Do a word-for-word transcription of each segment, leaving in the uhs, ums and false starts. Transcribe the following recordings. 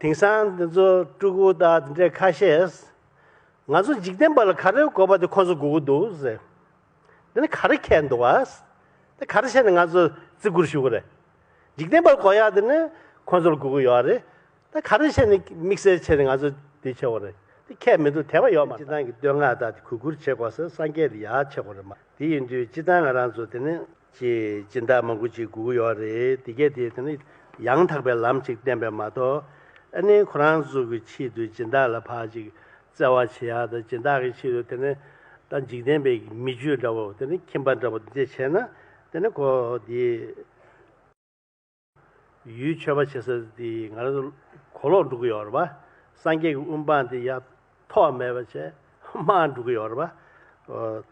དེང་སང་འདི་ཚོ་སྤྲུལ་སྐུ་དང་དེ་འདྲའི་ཁ་ཤས། ང་ཚོ་འཇིག་རྟེན་པ་ལ་ག་རེ་དགོས་པ་དེ་ཁོ་ཚོ་དགོས་ཀྱི་འདུག་ཟེར། དེ་ནི་ག་རེ་ཁྱད་འདུག་བ། དེ་ག་རེ་བྱས་ནས་ང་ཚོ་བརྩི་བཀུར་ཞུ་གི་རེད། འཇིག་རྟེན་པ་ལ་དགོས་ཡག་དེ་ནི་ཁོ་ཚོ་ལ་དགོས་ཀྱི་ཡོད་རེད། དེ་ག་རེ་བྱས་ནས་དམིགས་བསལ་བྱས་ནས་ང་ཚོ་དེ་བྱེད་དགོས་རེད། དེ་ཁྱད་མི་འདུག་དད་པ་ཡོད་མ་རེད། སྤྱིར་བཏང་གི་བསྟོད་བསྔགས་དང་དེ་གུས་བཀུར་བྱེད་དགོས་ཟེར། སངས་རྒྱས་དེ་ཡག་བྱེད་དགོས་རེད་མ། དེ་ཡིན་དུས་སྤྱིར་བཏང་ང་རང་ཚོ་དེ་ནི་ཅེས་སྦྱིན་བདག་མང་པོ་ཅིག་དགོས་ཀྱི་ཡོད་རེད། དེ་གས་དེ་དེ་ནི་ཡང་དག་པའི་ལམ་ཅིག་བསྟན་པས་མ་གཏོགས། ཨ་ནི་ཁོ་རང་ཚོ་གི་ཆེད་དུ་སྦྱིན་བདག་ལ་ཕར་ཅིག་བརྩེ་བ་བྱེད་ཡག་དང་། སྦྱིན་བདག་གི་ཆེད་དུ་དེ་ནི་ད་འཇིག་རྟེན་པའི་མི་ཆོས་འདྲ་བོ། དེ་ནི་ཁྱིམ་པ་འདྲ་བོ་དེ་བྱས་ན། དེ་ནི་ཁོ་དེ་ཡུལ་ཆོས་པ་བྱེད་ས་དེ་ང་རང་ཚོ་གོ་ལོག་འགྲོ་གི་ཡོད་རེད་པ། སངས་རྒྱས་ཀྱི་དབུ་འཕང་དེ་ཡར་ཐོག་མེད་པ་བྱས་དམའ་འགྲོ་གི་ཡོད་རེད་པ། ཨོ།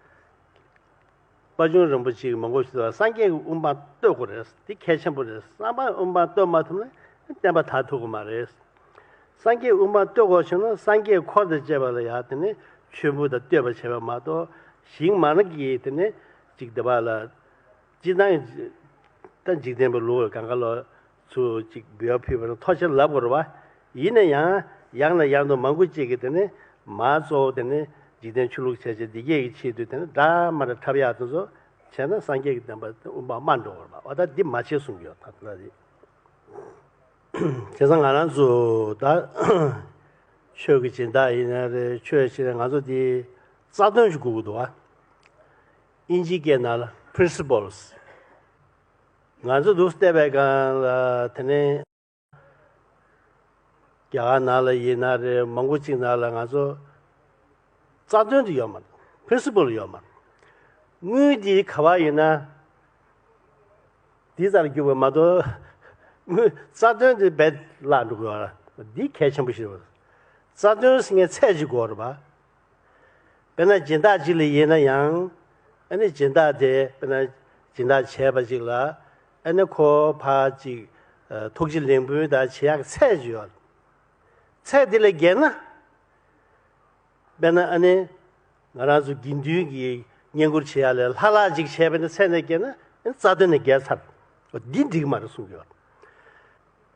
དཔལ་འབྱོར་རིན་པོ་ཆེ་གིས་མང་པོ་ཞིག་ལ་སངས་རྒྱས་ཀྱི་དབུ་འཕང་བསྟོད་དགོས་རེད། འདི་གལ་ཆེན་པོ་རེད། སངས་རྒྱས་དབུ་འཕང་བསྟོད་མ་ཐུབ་ན་བསྟན་པ་དར་ཐུབ་ཀྱི་མ་རེད། སངས་རྒྱས་དབུ་འཕང་བསྟོད་དགོས་བྱུང་ན་སངས་རྒྱས་འཁོར་དང་བཅས་པ་ལ་ཡང་དེ་ནས་མཆོད་འབུལ་དང་བསྟོད་པ་བྱས་པ་མ་གཏོགས། ཞིང་མ་ན་གི་དེ་ནས་ཅིག་བདེ་བ་ལ། སྤྱིར་བཏང་ད་འཇིག་རྟེན་པའི་ལུགས་ལ་གང་ག་ལོ་ཚུར་ཅིག་འབུལ་བ་ཕུལ་བ་ལ་ཐུགས་རྗེ་ཆེ་ལབ་དགོས་རེད་པ། ཡིན་ན་ཡང་ཡང་ནས་ཡང་དུ་མང་པོ་ཅིག་གིས་དེ་ནས་མ་གཙོ་བོ་དེ་ནས་འཇིག་རྟེན་ཆོས་ལུགས་བྱས་བྱས་འདི་གས་ཀྱི་ཆེད་དུ་དེ་ནས་འདྲ་མ་འདྲ་འཁྲབ་ཡག་དེ་ཚོ་བྱས་ན་སངས་རྒྱས་ཀྱི་བསྟན་པ་དབུ་འཕང་དམའ་འགྲོ་བ་རེད་པ། འོ་ད་འདི་མ་བྱེད་གསུང་གི་ཡོད། ད་ལྟ་རེད། བྱས་ཙང་ང་རང་ཚོ་ད་ཆོས་ཀྱི་སྦྱིན་བདག་ཡིན་ན་རེད། ཆོས་བྱེད་ན་ང་ཚོ་འདི་རྩ་དོན་ཞིག་དགོས་ཀྱི་འདུག་ཨ། ཨིན་ཇིའི་སྐད་ནང་ལ་principles། ང་ཚོ་འདུག་བལྟས་པའི་སྒང་ལ་དེ་ནས་རྒྱ་གར་ནང་ལ་ཡིན་ན་རེད། མང་པོ་ཅིག་ནང་ལ་ང་ཚོ་རྩ་དོན་དེ་ཡོད་མ་རེད། principle་ཡོད་མ་རེད། དངུལ་འདི་ག་པར་ཡོད་ན་འདི་རྩ་ལ་རྒྱུག་པ་མ་གཏོགས། དངུལ་རྩ་དོན་དེ་རྦད་བརླག་འགྲོ་གི་ཡོད་རེད། འདི་གལ་ཆེན་པོ་ཞིག་རེད། རྩ་དོན་ཟེར་མཁན་ཚད་ཅིག་དགོས་རེད་པ། དཔེར་ན་སྦྱིན་བདག་ཅིག་ལ་ཡིན་ན་ཡང་། ཨ་ནི་སྦྱིན་བདག་དེ་དཔེར་ན་སྦྱིན་བདག་བྱས་པ་ཅིག་ལ། ཨ་ནི་ཁོ་ཕར་ཅིག་ཨ་ཐུགས་རྗེ་ལེགས་འབུལ་དང་བྱེད་ཡག་གི་ཚད་ཅིག་ཡོད། ཚད་དེ་ལས་བརྒལ་ན། དཔེར་ན་ཨ་ནི་ང་རང་ཚོ་དགེ་འདུན་གྱི་བསྙེན་བཀུར་བྱེད་ཡག་ལས་ལྷག་ལྷག་ཅིག་བྱས་པ་ཡིན་ན། ཚད་ནས་བརྒལ་ན་ཨ་ནི་རྩ་དོན་ནས་བརྒལ་ཚར། འོ་འདི་འགྲིག་མ་རེད་གསུང་གི་ཡོད།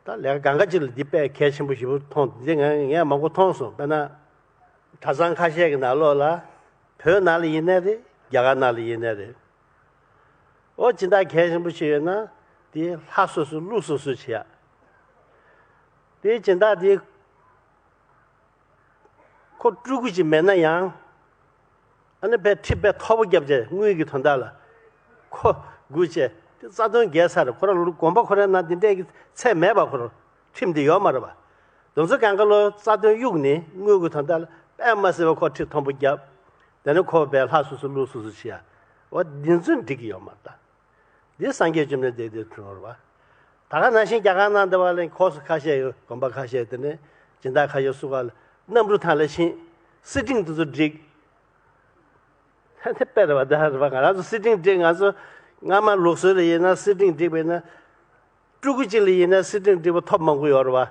ད་ལས་ཀ་གང་ག་ཅིག་ལ་འདི་དཔེ་གལ་ཆེན་པོ་ཞེ་པོ་མཐོང་། འདི་ངས་ངས་མང་པོ་མཐོང་སོང་། དཔེར་ན་གྲྭ་ཚང་ཁ་ཤས་ཀྱི་ནང་ལོགས་ལ། བོད་ནང་ལ་ཡིན་ནའི་རེད། རྒྱ་གར་ནང་ལ་ཡིན་ནའི་རེད། ཨོ་སྦྱིན་བདག་གལ་ཆེན་པོ་ཞིག་ཡོད་ན་དེ་ལྷ་སོ་སོ་ཀླུ་སོ་སོ་བྱེད་ཡག། དེ་སྦྱིན་བདག་དེ་ཁོ་སྤྲུལ་སྐུ་ཅིག་མེད་ན་ཡང་། ཨ་ནི་དཔེ་ཁྲིམས་དཔེ་མཐོ་པོ་བརྒྱབ་བྱས་དངུལ་གྱི་དོན་དག་ལ་ཁོ་སྒུག་བྱས། དེ་རྩ་དོན་བརྒལ་ཚར། ཁོ་རང་དགོན་པ་ཁོ་རའི་ནང་དེ་འདྲས་ཀྱི་ཚད་མེད་པ། ཁོ་རང་ཁྲིམས་དེ་ཡོད་མ་རེད་པ། དེ་ཚོ་གང་ག་ལོ་རྩ་དོན་གཡུགས་ནས་དངུལ་གྱི་དོན་དག་ལ་དཔེ་མ་སྲིད་པ་ཁོ་ཁྲིམས་མཐོན་པོ་བརྒྱབ། དེ་ནས་ཁོ་དཔེ་ལྷ་སོ་སོ་ཀླུ་སོ་སོ་བྱེད་ཡག། འོ་འདི་ཚོ་འགྲིག་གི་ཡོད་མ་རེད་ད། འདི་སངས་རྒྱས་བཅོམ་ལྡན་འདས་དེ་གྲོལ་བ། ད་ག་ནང་བཞིན་རྒྱ་གར་ནང་འདི་བ་ལ་ཁོ་སུ་ཁ་ཤས་ཡོད། དགོན་པ་ཁ་ཤས་དེ་ནས་སྦྱིན་བདག་ཁ་ཤས་སུ་ག་ལ་གནམ་གྲུ་ཐང་ལ་ཕྱིན། སི་ཊིང་དེ་ཚོ་འགྲིག། ད་དེ་དཔེ་རེད་པ། ད་རེད་པ། ང་རང་ཚོ་སི་ཊིང་འགྲིག། ང་ཚོ་སྔ་མ་ལུགས་སྲོལ་ལ་ཡིན་ན་སི་ཊིང་འགྲིག་པས་ན། སྤྲུལ་སྐུ་གཅིག་ལ་ཡིན་ན་སི་ཊིང་འགྲིག་པ་ཐོབ་མང་པོ་ཡོད་རེད་པ།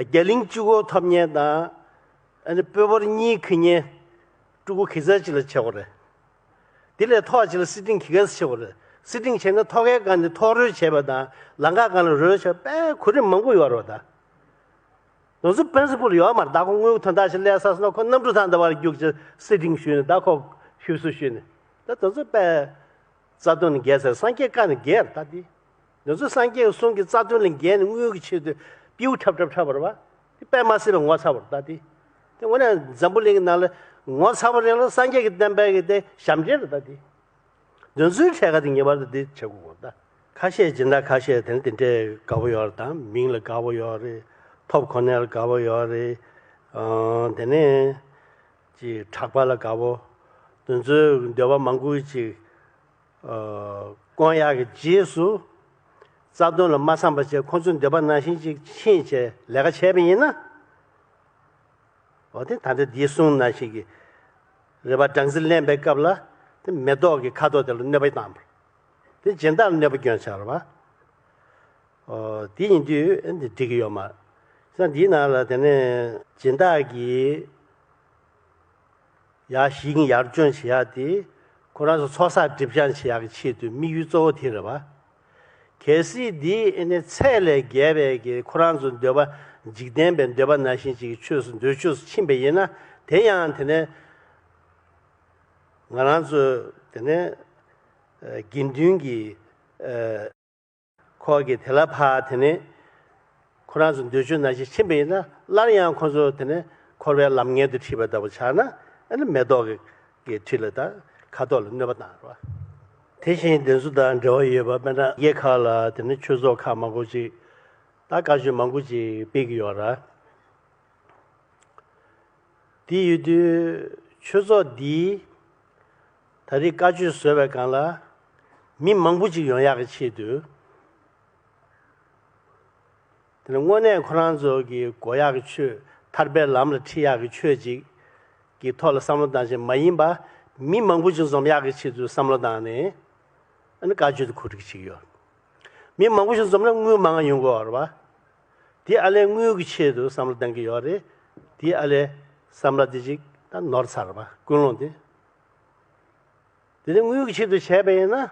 རྒྱ་གླིང་གཅིག་པོ་ཐོབ་མཁན་དང་། ཨ་ནི་སྤོས་ཕོར་གཉིས་འཁྱེར་མཁན་སྤྲུལ་སྐུ་གེ་སར་གཅིག་ལ་ཆགས་པ་རེད། དེ་ལས་ཐོག་གཅིག་ལ་སི་ཊིང་གེ་སར་ཆགས་པ་རེད། སི་ཊིང་བྱས་ན་ཐོག་ཁའི་སྒང་ནས་ཐོག་རོལ་བྱས་པ་དང་། ལམ་ཁའི་སྒང་ལ་རོལ་བྱས་པ་དཔེ་གོ་རིམ་མང་པོ་ཡོད་རེད་པ། ད་དེ་ཚོ་པི་རིན་སི་པལ་ཡོད་མ་རེད། ད་ཁོ་དངུལ་དོན་དག་ཞིག་ལས་ས་སོང་ན་ཁོ་གནམ་གྲུ་ཐང་འདི་བར་རྒྱུགས་བྱས་སི་ཊིང་ཞུས་ནས། ད་ཁོ་ཞུ་སུ་ཞུས་ནས། ད་དེ་ཚོ་དཔེ་རྩ་དོན་ལས་འགལ་ཟེར། སངས་རྒྱས་བཀའ་ནས་འགལ་རེད་ད་དེ། དེ་ཚོ་སངས་རྒྱས་ཀྱི་གསུང་གི་རྩ་དོན་ལས་འགལ་ནས་དངུལ་གྱི་ཆེད་དུ་པིའུ་འཁྲབ་འཁྲབ་འཁྲབ་པ་རེད་པ། དེ་དཔེ་མ་སྲིད་པའི་ངོ་ཚ་བ་རེད་ད་དེ། དེ་དངོས་གནས་འཛམ་བུ་གླིང་གི་ནང་ལ་ངོ་ཚ་བ་རེད་ལ། སངས་རྒྱས་ཀྱི་བསྟན་པའི་གི་དེ་ཞབས་འདྲེན་རེད་ད་དེ། དེ་ཚོའི་ཐད་ཀ་དེ་ངེས་པར་དུ་དེ་བྱེད་དགོས་ད། ཁ་ཤས་སྦྱིན་བདག་ཁ་ཤས་དེ་ནི་དེ་འདྲའི་དགའ་པོ་ཡོད་རེད། ད་མིང་ལ་དགའ་པོ་ཡོད་རེད། ཐོབ་གོ་གནས་ལ་དགའ་པོ་ཡོད་རེད། ཨང་། དེ་ནས་ཅིག་གྲགས་པ་ལ་དགའ་པོ། དེ་ཚོའི་འདོད་པ་མང་པོ་ཅིག་ཨ། སྐོང་ཡག་གི་རྗེས་སུ་རྩ་དོན་ལ་མ་བསམ་པ་བྱས། ཁོ་ཚོའི་འདོད་པ་ནང་བཞིན་ཅིག་ཕྱིན་བྱས་ལས་ཀ་བྱས་པ་ཡིན་ན། འོ་དེ་ད་ལྟ་འདིའི་གསུང་ནང་བཞིན་གྱི་རེད་པ། སྦྲང་རྩི་ལེན་པའི་སྐབས་ལ་དེ་མེ་ཏོག་གི་ཁ་དོག་དེ་ལ་གནོད་པ་བཏང་བ། དེ་སྦྱིན་བདག་ལ་གནོད་པ་སྐྱོན་ཆགས་རེད་པ། འོ་དེ་ཡིན་དུས་འདི་འགྲིག་གི་ཡོད་མ་རེད། ས་འདིའི་ནང་ལ་དེ་ནས་སྦྱིན་བདག་གིས། ཡར་ཞིང་ཡར་སྐྱོང་བྱེད་ཡག་དེ་ཁོ་རང་ཚོ་ཚོགས་བསགས་སྒྲིབ་སྦྱང་བྱེད་ཡག་གི་ཆེད་དུ་དམིགས་ཡུལ་གཙོ་བོ་དེ་རེད་པ། གལ་སྲིད་འདི་ཨེ་ནི་ཚད་ལས་བརྒལ་བའི་གི་ཁོ་རང་ཚོ་འདོད་པ་འཇིག་རྟེན་པའི་འདོད་པ་ནང་བཞིན་ཅིག་ཆོས་སུ་འདོད་ཆོས་སུ་ཕྱིན་པ་ཡིན་ན། དེ་ཡང་དེ་ནས་ང་རང་ཚོ་དེ་ནས་ཨ་དགེ་འདུན་གྱི་ཨ་ཁོ་གི་དེ་ལ་ཕར་དེ་ནས་ཁོ་རང་ཚོ་འདོད་ཆོས་ནང་བཞིན་ཕྱིན་པ་ཡིན་ན། སླར་ཡང་ཁོ་ཚོ་དེ་ནས་འཁོར་བའི་ལམ་ངན་དུ་ཁྲིད་པ་ལྟ་བུ་ཆགས་ན། ཨ་ནི་མེ་ཏོག་གི་གི་ཁྲི་ལ་ད་ཁ་དོག་ལ་གནོད་པ་བཏང་རོ། དེ་བཞིན་དེ་ཚོ་དང་འབྲེལ་བ་ཡོད་པ་དཔེར་ན་རྒྱ་ཁག་ལ་དེ་ནི་ཆོས་ཚོགས་ཁག་མང་པོ་ཅིག་ད་བཀའ་ཆོས་མང་པོ་ཅིག་སྤེལ་གྱི་ཡོད་ར། དེ་ཡོད་དུས་ཆོས་ཚོགས་འདིས་ད་རེས་བཀའ་ཆོས་བཟོས་པའི་སྒང་ལ་མི་མང་པོ་ཅིག་ཡོང་ཡག་གི་ཆེད་དུ། དེ་ནི་དངོས་གནས་ཁོ་རང་ཚོ་གི་དགོས་ཡག་གི་ཆོས། ཐར་པའི་ལམ་ལ་ཁྲིད་ཡག་གི་ཆོས་ཅིག་གི་ཐོག་ལ་བསམ་བློ་བཏང་ཞིང་མ་ཡིན་པ། མི་མང་པོ་ཅིག་འཛོམས་ཡག་གི་ཆེད་དུ་བསམ་བློ་བཏང་ནས་ཨ་ནི་བཀའ་ཆོས་དེ་གོ་སྒྲིག་བྱེད་ཀྱི་ཡོད། མི་མང་པོ་ཞིག་འཛོམས་ན་དངུལ་མང་ཡོང་གི་ཡོད་རེད་པ། དེ་ཨ་ལས་དངུལ་གྱི་ཆེད་དུ་བསམ་བློ་གཏང་གི་ཡོད་རེད། དེ་ཨ་ལས་བསམ་བློ་དེ་ཅིག་ད་ནོར་ཚར་བ་ཀུན་སློང་དེ། དེ་ནས་དངུལ་གྱི་ཆེད་དུ་བྱས་པ་ཡིན་ན།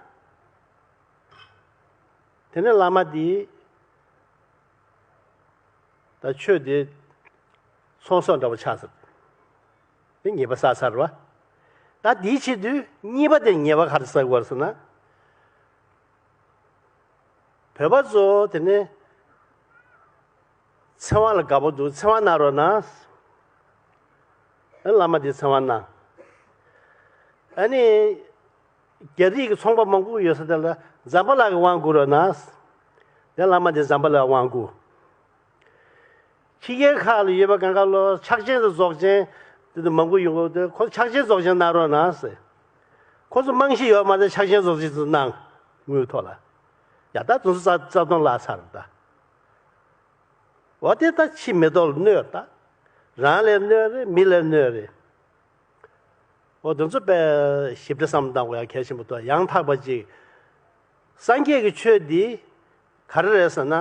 དེ་ནས་བླ་མ་དེ་ད་ཆོས་དེ་ཚོང་ཟོག་འདྲ་བོ་ཆགས་ཚར། དེ་ཉེས་པ་བསགས་ཚར་བ། ད་དེའི་ཆེད་དུ་གཉིས་པ་དེ་ཉེས་པ་ག་རེ་བསགས་དགོས་ཟེར་ན། བོད་པ་ཚོ་དེ་ནས་ཚེ་དབང་ལ་དགའ་པོ་འདུག་ཚེ་དབང་གནང་རོགས་གནང་། ཨ་བླ་མ་དེ་ཚེ་དབང་གནང་། ཨ་ནི་རྒྱ་རིགས་ཀྱི་ཚོང་པ་མང་པོ་ཡོད་ས་དེ་ལ་ཛམ་བྷ་ལ་གི་དབང་བསྐུར་རོགས་གནང་། དེ་བླ་མ་དེ་ཛམ་བྷ་ལ་དབང་བསྐུར། ཕྱི་རྒྱལ་ཁག་ལ་ཡོད་པ་གང་ག་ལོ་ཕྱག་ཆེན་དང་རྫོགས་ཆེན་དེ་ཚོ་མང་པོ་ཡོང་གི་འདུག་ཁོ་ཚོ་ཕྱག་ཆེན་རྫོགས་ཆེན་གནང་རོགས་གནང་ཟེར། ཁོ་ཚོ་རྨང་གཞི་ཡོད་མ་རེད། ཕྱག་ཆེན་རྫོགས་ཆེན་ཚོ་གནང་། དངུལ་ཐོག་ལ། ཡ་ད་དུང་རྩ་རྩ་དོན་བརླག་ཚར་ད། འོ་དེ་ད་ཕྱི་མེ་ཏོག་ལ་གནོད་ད། རང་ལ་གནོད་རེད། མི་ལ་གནོད་རེད། འོ་དེ་ཚོ་དཔེ་ཞིབ་ཕྲ་བསམ་བློ་བཏང་དགོས་ཡ་གལ་ཆེན་པོ་འདུག་ཡང་དག་པ་ཅིག་སངས་རྒྱས་ཀྱི་ཆོས་འདི་ག་རེ་རེད་ཟེར་ན།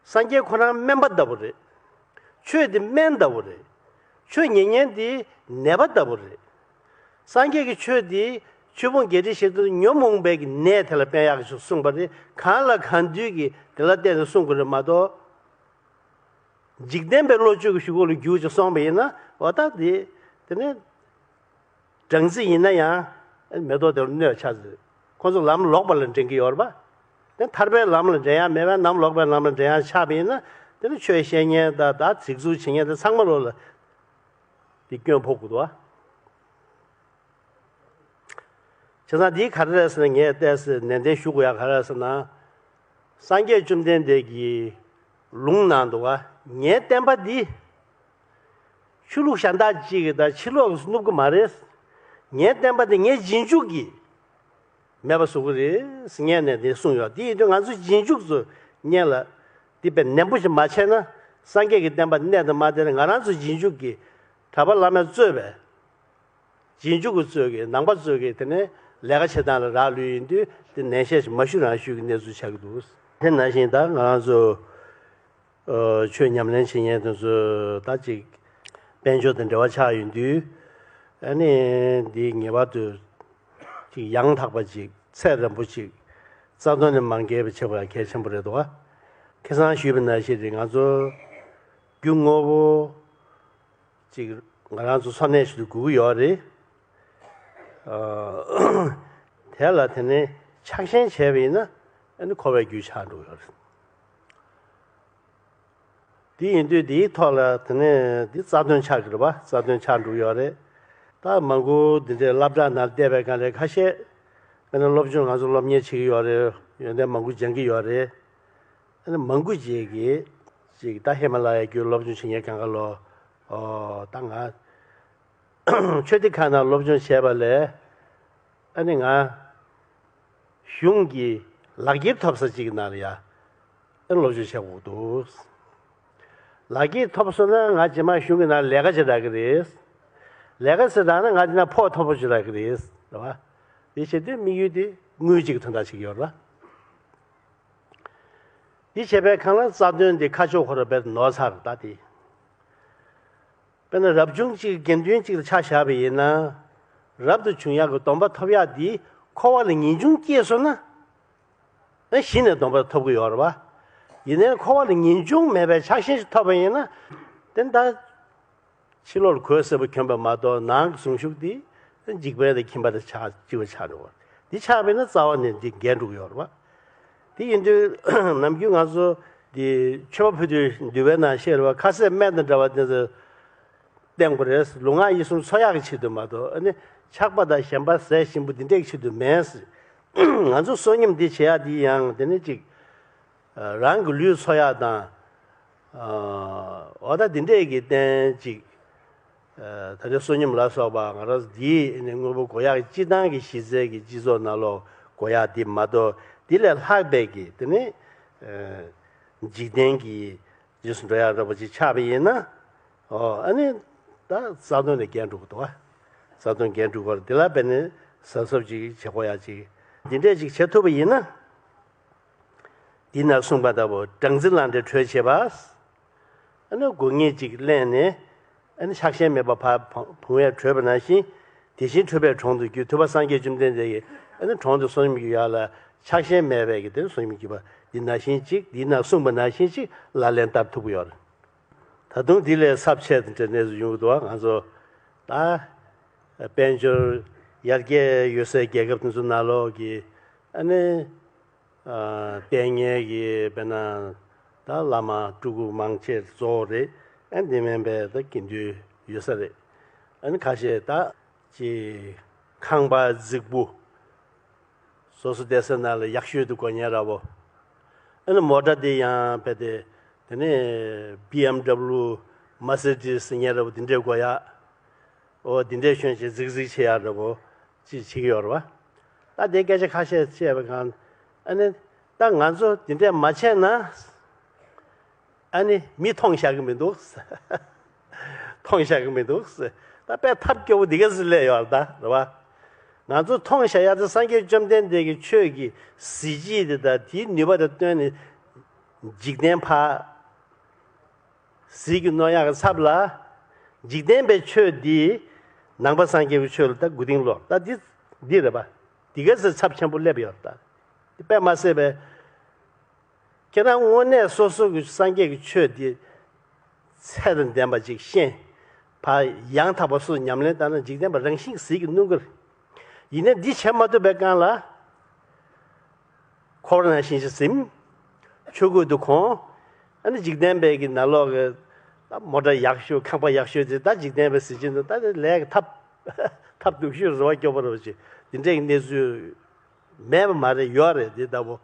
སངས་རྒྱས་ཁོ་རང་སྨན་པ་ལྟ་བུ་རེད། ཆོས་འདི་སྨན་ལྟ་བུ་རེད། ཆོས་ཉན་མཁན་འདི་ནད་པ་ལྟ་བུ་རེད། སངས་རྒྱས་ཀྱི་ཆོས་འདི་ཆོས་ཕུང་བརྒྱད་ཁྲི་བཞི་སྟོང་ཉོན་མོངས་པའི་གི་ནད་དེ་ལ་དཔལ་ཡག་གི་ཆོས་གསུངས་པ་རེད། གང་ལ་གང་འདུལ་གྱི་དེ་ལ་བརྟེན་ནས་གསུང་དགོས་རེད་མ་གཏོགས། འཇིག་རྟེན་པའི་བློ་ཆོས་ཀྱི་གཞུག་གུ་ལ་རྒྱུག་ཅིག་སོང་བ་ཡིན་ན། འོ་ད་དེ་དེ་ནི། སྦྲང་རྩི་ཡིན་ན་ཡང་མེ་ཏོག་དེར་གནོད་ཆགས་ཟེར། ཁོ་ཚོ་ལམ་ལོག་པ་ལ་འདྲེན་གྱི་ཡོད་རེད་པ། དེ་ཐར་པའི་ལམ་ལ་འདྲེན་ཡ་མེད་པའི་ལམ་ལོག་པའི་ལམ་ལ་འདྲེན་ཡ་ཆགས་པ་ཡིན་ན། དེ་ནི་ཆོས་བཤད་མཁན་དང་ད་ཚིག་རྩུབ་བྱེད་མཁན་དེ་ཚང་མ་ལོ་ལ་དེ་སྐྱོན་ཕོག་དགོས་འདུག་བ། བྱས་ཙང་འདིའི་ག་རེ་རེད་ཟེར་ན། ངས་བལྟས་ཟེར་ནན་ཏན་ཞུ་དགོས་ཡ་ག་རེ་རེད་ཟེར་ན། སངས་རྒྱས་བཅོམ་ལྡན་འདས་ཀྱི་ལུང་ནང་འདུག་བ། ངའི་བསྟན་པ་འདི། ཆོས་ལུགས་གཞན་དག་ཅིག་གིས་དང་ཕྱི་ལོགས་ཀྱིས་བསྣུབ་ཀྱི་མ་རེད། ངའི་བསྟན་པ་འདི་ངའི་རྗེས་འཇུག་གིས་མེད་པ་བཟོ་གི་རེད་ཟེར་ངས་ནས་འདི་གསུངས་ཡོད། དེ་ཡིན་དུས་ང་ཚོའི་རྗེས་འཇུག་ཚོ་སྔོན་ལ་འདི་དཔེ་ནན་པོ་ཞིག་མ་བྱས་ན། སངས་རྒྱས་ཀྱི་བསྟན་པ་གནས་དང་མ་གནས་ང་རང་ཚོའི་རྗེས་འཇུག་གིས། གྲྭ་པ་བླ་མས་གཙོས་པའི་རྗེས་འཇུག་གི་ཚོས་ཀྱི་ནང་པ་ཚོས་ཀྱི་དེ་ནས་ལས་ཀ་བྱེད་སྟངས་ལ་རག་ལུས་ཡིན་དུས། དེ་ནན་བཤད་ཞིག་མ་ཞུ་རང་ཞུས་ཀྱི་གནས་ཚུལ་ཆགས་ཀྱི་འདུག་དེ་ནང་བཞིན་ད་ང་རང་ཚོ་ཨ་ཆོས་ཉམས་ལེན་བྱེད་མཁན་དེ་ཚོ་ད་ཅིག་དཔལ་འབྱོར་དང་འབྲེལ་བ་ཆགས་ཡོང་དུས། ཨ་ནི་འདི་ངེས་པར་དུ་ཅིག་ཡང་དག་པ་ཅིག་ཚད་རན་པོ་ཅིག་རྩ་དོན་ནས་མ་འགལ་བ་བྱེད་དགོས་ཡ་གལ་ཆེན་པོ་རེད་འདུག་ཁ་སང་ཞུས་པ་ནང་བཞིན་རེད། ང་ཚོ་རྒྱུ་དངོས་པོ་ཅིག་ང་རང་ཚོ་འཚོ་གནས་ཞིག་ཏུ་དགོས་ཀྱི་ཡོད་རེད། ཨ་དེ་ལ་དེ་ནས་ཆགས་ཞེན་བྱས་པ་ཡིན་ན། ཨ་ནི་འཁོར་བའི་རྒྱུ་ཆགས་འགྲོ་གི་ཡོད་རེད། དེ་ཡིན་དུས་དེའི་ཐོག་ལ་དེ་ནས་འདི་རྩ་དོན་ཆགས་ཀྱི་རེད་པ། རྩ་དོན་ཆགས་འགྲོ་གི་ཡོད་རེད། ད་མང་པོ་འདི་འདྲའི་སློབ་གྲྭ་ནང་བསྡད་པའི་སྒང་ལ་ཁ་ཤས་ཨ་ནི་སློབ་སྦྱོང་ང་ཚོ་སློབ་གཉེར་བྱེད་ཀྱི་ཡོད་རེད། ཡོན་ཏན་མང་པོ་སྦྱང་གི་ཡོད་རེད། ཨ་ནི་མང་པོ་ཅིག་གིས་ཅིག་ད་ཧི་མ་ལ་ཡའི་རྒྱུད་སློབ་སྦྱོང་བྱེད་མཁན་སྒང་ག་ལོ། ཨོ་ད་ང་ཆོས་སྡེ་ཁག་ནང་སློབ་སྦྱོང་བྱས་པ་ལས། ཨ་ནི་ང་གཞུང་གི་ལག་འཁྱེར་ཐོབ་ས་ཅིག་གི་ནང་ལ་ཡ་ཨ་ནི་སློབ་སྦྱོང་བྱེད་དགོས་འདུག་ལག་འཁྱེར་ཐོབ་སོང་ན་ང་རྗེས་མ་གཞུང་གི་ནང་ལས་ཀ་བྱེད་རག་གི་རེད། ལས་ཀ་བྱེད་རག་ན་ང་དེ་ན་ཕོགས་མཐོ་པོ་བྱེད་རག་གི་རེད། རེད་བ། དེ་བྱེད་དུས་དམིགས་ཡུལ་དེ་དངུལ་གཅིག་གི་དོན་དག་བྱེད་ཀྱི་ཡོད་རེད་བ། འདི་བྱས་པའི་སྒང་ལ་རྩ་དོན་འདི་ཁ་ཕྱོགས་ཁོ་རང་དཔེ་ནོར་ཚར་ད་དེ། དཔེར་ན་རབ་བྱུང་གཅིག་དགེ་འདུན་གཅིག་ལ་ཆ་བཞག་པ་ཡིན་ན། རབ་ཏུ་བྱུང་ཡག་གི་སྡོམ་པ་ཐོབ་ཡག་འདི་འཁོར་བ་ལ་ངེས་འབྱུང་སྐྱེས་སོང་ན། ད་གཞི་ནས་སྡོམ་པ་ཐོབ་ཀྱི་ཡོད་རེད་བ། ཡིན་ནའི་འཁོར་བ་ལ་ངེས་འབྱུང་མེད་པའི་ཆགས་ཞེན་ཞིག་ཐོབ་པ་ཡིན་ན། དེ་ད་ཕྱི་ལོགས་ལ་གོས་སེར་པོ་གྱོན་པ་མ་གཏོགས་ནང་གི་གཟུངས་གཞུག་དེ་འཇིག་རྟེན་དང་ཁྱིམ་པ་དང་ཆགས་ལྕི་བ་ཆགས་འགྲོ་བ། འདི་ཆགས་པས་ན་རྩ་བ་ནས་འདི་འགལ་འགྲོ་གི་ཡོད་རེད་བ། དེ་ཡིན་དུས་ནམ་རྒྱུན་ང་ཚོ་འདི་མཆོད་པ་ཕུལ་དུས་འདུལ་བའི་ནང་བཤད་རེད་བ། ཁ་ཟས་སྨན་དང་འདྲ་བ་དེ་ཚོ་བསྟེན་དགོས་རེད། ལུས་ངག་ཡིད་གསུམ་འཚོ་ཡག་གི་ཆེད་དུ་མ་གཏོགས་ཨ་ནི་ཆགས་པ་དང་ཞེན་པ་ཟས་ཞིམ་པོ་འདི་འདྲའི་ཆེད་དུ་མིན། ང་ཚོ་བསོད་སྙོམས་འདི་བྱེད་ཡག་འདི་ཡང་དེ་ནི་ཅིག་རང་གི་ལུས་འཚོ་ཡག་དང་། འོ་ད་འདི་འདྲས་ཀྱི་རྟེན་ཅིག་ད་ལྟའི་བསོད་སྙོམས་ལ་སོགས་པ་ང་རང་འདིའི་ནི་དངོས་པོ་དགོས་ཡག་གི་སྤྱི་བཏང་གི་གཞི་རྩའི་གི་སྤྱི་ཚོགས་ནང་ལོགས་དགོས་ཡག་འདི་མ་གཏོགས་འདི་ལས་ལྷག་པའི་གི་དེ་ནི་འཇིག་རྟེན་གྱི་རྗེས་སུ་འགྲོ་ཡག་འདྲ་པོ་ཅིག་ཆགས་པ་ཡིན་ན། ཨོ་ཨ་ནི་ད་རྩ་དོན་ལས་འགལ་འགྲོ་གི་འདུག་བ། རྩ་དོན་འགལ་འགྲོ་གི་རེད། འདི་ལ་བས་ནི་གཟབ་གཟབ་ཅིག་བྱེད་དགོས་ཡག་ཅིག་འདི་འདྲས་ཅིག་བྱེད་ཐུབ་པ་ཡིན་ན། འདི་ན་གསུངས་པ་ལྟ་བུ་སྦྲང་རྩི་ལངས་ཏེ་དྲོད་བྱེད་པ། ཨ་ནི་དགོས་ངེས་ཅིག་གླེང་ནས་ཨ་ནི་ཆགས་ཞེན་མེད་པར་ཕར་བུང་བས་བྲོས་པ་ནང་བཞིན། དེ་བཞིན་འཁྲུལ་པས་གྲོང་དུ་རྒྱུ། ཐུབ་པ་སངས་རྒྱས་བཅོམ་ལྡན་འདས་ཀྱིས་ཨ་ནི་གྲོང་དུ་བསོད་སྙོམས་ཀྱི་ཡག་ལ་ཆགས་ཞེན་མེད་པའི་གི་དེ་བསོད་སྙོམས་ཀྱི་བ་འདི་ནང་བཞིན་ཅིག་འདི་ན་གསུངས་པ་ནང་བཞིན་ཅིག་ལག་ལེན་བསྟར་ཐུབ་ཀྱི་ཡོད་རེད། ད་དུང་འདི་ལས་ཚབས་ཆེ་དེ་འདྲའི་གནས་ཚུལ་ཡོང་གི་འདུག་ང་ཚོ་ད་དཔལ་འབྱོར་ཡར་རྒྱས་ཡོད་སའི་རྒྱལ་ཁབ་དེ་ཚོ་ནང་ལོགས་ཀྱི་ཨ་ནི་ལྟས་ངན་གྱི་དཔེར་ན་ད་བླ་མ་སྤྲུལ་སྐུ་མང་ཆེ་གཙོ་བོ་རེད། ཨ་འདི་མིན་པའི་ད་དགེ་འདུན་ཡོད་ས་རེད། ཨ་ནི་ཁ་ཤས་ད་ཅི་ཁང་པ་རྫིག་པོ། སོ་སོ་བསྡད་ས་ནང་ལ་ཡག་ཤོས་དེ་དགོས་མཁན་འདྲ་པོ། ཨ་ནི་མོ་ཊ་དེ་ཡང་བས་ཏེ་དེ་ནས་བི་ཨེམ་ཌབ་ལུ་མར་སི་ཌི་སི་ཟེར་མཁན་འདྲ་པོ་དེ་འདྲས་དགོས་ཡག་འོ་དེ་འདྲས་ཤོན་ཅིག་རྫིག་རྫིག་བྱེད་ཡག་འདྲ་པོ་ཅིག་བྱེད་ཀྱི་ཡོད་རེད་བ། ད་དེ་སྐད་ཆ་ཁ་ཤས་བཤད་པའི་སྒང་ཨ་ནི་ད་ང་ཚོ་དེ་འདྲས་མ་བྱས་ན། ཨ་ནི་མི་མཐོང་བཞག་གི་མི་འདུག་མཐོང་བཞག་གི་མི་འདུག་ད་དཔེ་ཐབས་སྐྱོ་པོ་འདི་ག་ཟིག་སླེབས་ཡོད་རེད་ད་རེད་བ། ང་ཚོ་མཐོང་བཞག་ཡ་དེ་སངས་རྒྱས་བཅོམ་ལྡན་འདས་ཀྱི་ཆོས་ཀྱི་གཟི་བརྗིད་དེ་དང་དེའི་ནུས་པ་དང་བསྟུན་ནས་འཇིག་རྟེན་ཕར་ཟིལ་གྱིས་གནོན་ཡག་གི་ཚབ་ལ། འཇིག་རྟེན་པའི་ཆོས་འདི་ནང་པ་སངས་རྒྱས་ཀྱི་ཆོས་ལ་ད་མགོ་རྟིང་སློག་ད་འདི་འདི་རེད་པ། འདི་ག་ཚོད་ཚབས་ཆེན་པོ་སླེབས་ཡོད་རེད་ད། འདི་དཔེ་མ་སྲིད་པའི། ཁྱེད་རང་དངོས་གནས་སོ་སོ་གི་སངས་རྒྱས་ཀྱི་ཆོས་འདི་ཚད་དང་ལྡན་པ་ཅིག་ཤེས། ཕར་ཡང་དག་པ་སོ་སོ་ཉམས་ལེན་བཏང་ན་འཇིག་རྟེན་པ་རང་བཞིན་གྱིས་ཟིལ་གྱིས་གནོན་གྱི་རེད། ཡིན་ནའི་འདི་བྱེད་མ་ཐུབ་པའི་སྒང་ལ། འཁོར་བ་ནང་བཞིན་ཞིག་ཟིན། ཆོས་གོས་དུ་གོན། ཨ་ནི་འཇིག་རྟེན་པའི་གི་ནང་ལོགས་ཀྱི་ད་མོ་ཊ་ཡག་ཤོས་ཁང་པ་ཡག་ཤོས་དེ་ད་འཇིག་རྟེན་པའི་གཟི་བརྗིད་དུ་ད་དེ་ལས་ཀྱི་ཐབས་ཐབས་སྡུག་ཤོས་རེ་བ་སྐྱོ་པོ་རེ་བ་ཅིག་འདི་འདྲའི་གནས་ཚུལ་མེད་པ་མ་རེད་ཡོད་རེད་འདི་ལྟ་བུ།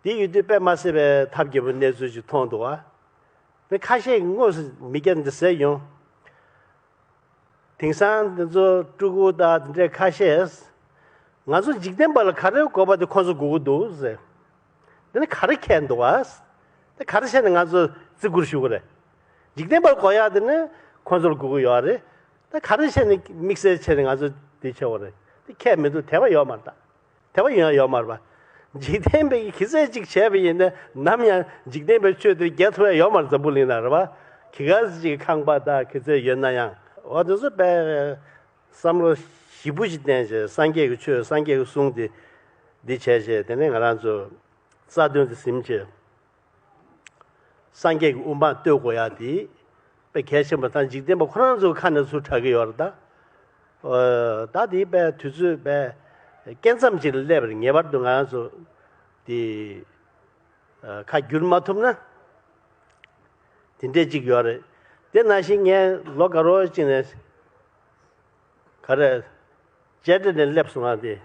དེ་ཡོད་དུས་དཔེ་མ་སྲིད་པའི་ཐབས་སྐྱོ་པོའི་གནས་ཚུལ་ཅིག་མཐོང་འདུག་བ། དེ་ཁ་ཤས་ཀྱིས་དངོས་སུ་མི་སྐྱ་འདི་ཟེར་ཡོང་། དེང་སང་འདི་ཚོ་སྤྲུལ་སྐུ་དང་འདི་འདྲའི་ཁ་ཤས། ང་ཚོ་འཇིག་རྟེན་པ་ལ་ག་རེ་དགོས་པ་དེ་ཁོ་ཚོ་དགོས་ཀྱི་འདུག་ཟེར། འདི་ནི་ག་རེ་ཁྱད་འདུག་བ། དེ་ག་རེ་བྱས་ནས་ང་ཚོ་བརྩི་བཀུར་ཞུ་གི་རེད། འཇིག་རྟེན་པ་ལ་དགོས་ཡག་དེ་ནི་ཁོ་ཚོར་དགོས་ཀྱི་ཡོད་རེད། དེ་ག་རེ་བྱས་ནས་དམིགས་བསལ་བྱས་ནས་ང་ཚོ་འདི་བྱེད་དགོས་རེད། དེ་ཁྱད་མི་འདུག་དད་པ་ཡོད་མ་རེད་ད། དད་པ་ཡོད་ཡོད་མ་རེད་པ། འཇིག་རྟེན་པའི་གི་ཚད་ཅིག་བྱས་པ་ཡིན་ན་ནམ་ཡང་འཇིག་རྟེན་པའི་ཆོས་དེ་རྒྱས་ཐུབ་ཡ་ཡོད་མ་རེད་འཛམ་བུ་གླིང་ན་རེད་པ། གི་ག་ཅིག་ཁང་པ་དང་གི་ཚད་ཡོད་ན་ཡང་འོ་དེ་ཚོ་དཔེ་བསམ་བློ་ཞིབ་པོ་ཞིག་བསྟན་བྱས་སངས་རྒྱས་ཀྱི་ཆོས་སངས་རྒྱས་ཀྱི་གསུང་དེ་འདི་བྱས་བྱས་དེ་ནས་ང་རང་ཚོ་རྩ་དོན་དེ་ཟིན་བྱས། སངས་རྒྱས་ཀྱི་དབུ་འཕང་བསྟོད་དགོས་ཡ་དེ་དཔེ་གལ་ཆེན་པོ་དང་འཇིག་རྟེན་པ་ཁོ་རང་ཚོའི་ཁ་ནས་ཚུར་གྲགས་ཀྱི་ཡོད་རེད་ད། ཨོ་ད་དེ་དཔེ་དུས་ཚོད་དཔེ་སྐྱེ་མཚམས་ཅིག་ལ་སླེབས་པ་རེད། ངེས་པར་དུ་ང་རང་ཚོ་དེ་ཁ་བསྒྱུར་མ་ཐུབ་ན་དེ་འདྲས་ཅིག་ཡོད་རེད། དེ་ནང་བཞིན་ངས་ལོ་དགའ་རོགས་ཅིག་ནས་ག་རེ། བཅད་ཁྲ་ནས་སླེབས་སོང་ང་དེ།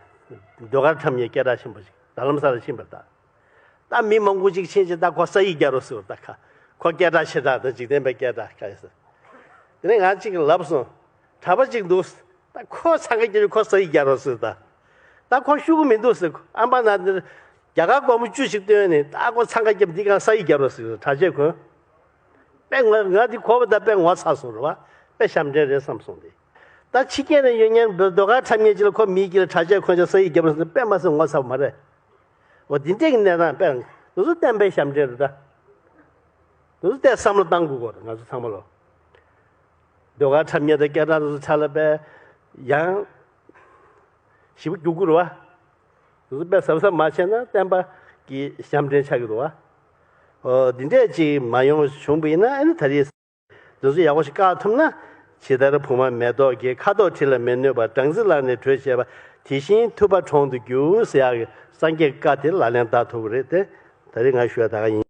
ཟློས་གར་འཁྲབ་མཁན་སྐད་གྲགས་ཆེན་པོ་ཞིག་རྡ་རམ་ས་ལ་ཕྱིན་པ་རེད་ད། ད་མི་མང་པོ་ཅིག་ཕྱིན་ཅིག་ད་ཁོ་ས་ཡིག་རྒྱག་རོགས་ཟེར་བ་ད་ཁ། ཁོ་སྐད་གྲགས་ཆེ་དྲགས་ད་འཇིག་རྟེན་པའི་སྐད་གྲགས་ཁ་ཡོད་ཟེར། དེ་ནས་ང་གཅིག་ལབ་སོང་། གྲྭ་པ་ཅིག་འདུག་ད་ཁོ་འཚང་ཁ་རྒྱབ་ཁོ་ས་ཡིག་རྒྱག་རོགས་ཟེར་ད། ད་ཁོ་ཤུ་གུ་མི་འདུག་ཟེར་ཨམ་པ་ན་འདིར། རྒྱ་གར་སྒོར་མོ་བཅུ་ཞིག་བཏོན་ནས་ད་ཁོ་འཚང་ཁ་རྒྱབ་འདི་གང་ས་ཡིག་རྒྱག་རོགས་ཟེར་གྲྭ་ཆས་གོན། དཔེ་ང་ང་འདི་གོ་བ་ད་དཔེ་ངོ་ཚ་སོང་རེད་བ། དཔེ་ཞབས་འདྲེན་རེད་བསམ་སོང་སྟེ། ད་ཕྱི་རྒྱལ་ནས་ཡོད་མཁན་ཟློས་གར་འཁྲབ་མཁན་ཅིག་ལ་ཁོ་མིའི་དཀྱིལ་ལ་གྲྭ་ཆས་གོན་ཅིག་ས་ཡིག་རྒྱབ་རེད་ཟེར་དཔེ་མ་སྲིད་ངོ་ཚ་བ་མ་རེད། འོ་འདི་འདྲས་ཀྱི་གནས་སྟངས་དཔེ་དེ་ཚོ་བསྟན་པའི་ཞབས་འདྲེན་རེད་ད། དེ་ཚོ་བལྟས་བསམ་བློ་བཏང་དགོས་ཀྱི་རེད་ང་ཚོ་ཚང་མ་ལོ། ཟློས་གར་འཁྲབ་མཁན་དང་སྐད་གྲགས་དེ་ཚོ་ཚ་ལ་དཔེ་ཡང་ཞིབ་པོ་རྒྱུག་དགོས་རེད་བ། དེ་ཚོ་དཔེ་གཟབ་གཟབ་མ་བྱས་ན་བསྟན་པ་གི་ཞབས་འདྲེན་ཆགས་ཀྱི་འདུག་བ། ཨོ་འདི་འདྲས་ཅིག་མ་ཡོང་བ་བྱུང་བ་ཡིན་ན་ཨ་ནི་ད་རེས་འདི་ཚོ་ཡག་པོ་ཞིག་བཀག་ཐུབ་ན། ཇི་ལྟར་བུ་མ་མེ་ཏོག་གི། ཁ་དོག་དྲི་ལ་མི་གནོད་པ། སྦྲང་རྩི་ལག་ནས་བྲོས་བྱས་པ། དེ་བཞིན་ཐུབ་པ་གྲོང་དུ་རྒྱུ་ཟེར་ཡག་གི་སངས་རྒྱས་ཀྱི་བཀའ་དེ་ལག་ལེན་བསྟར་ཐུབ་ཀྱི་རེད་དེ། ད་རེས་ང་ཞུ་ཡ་ད་ག་ཡིན།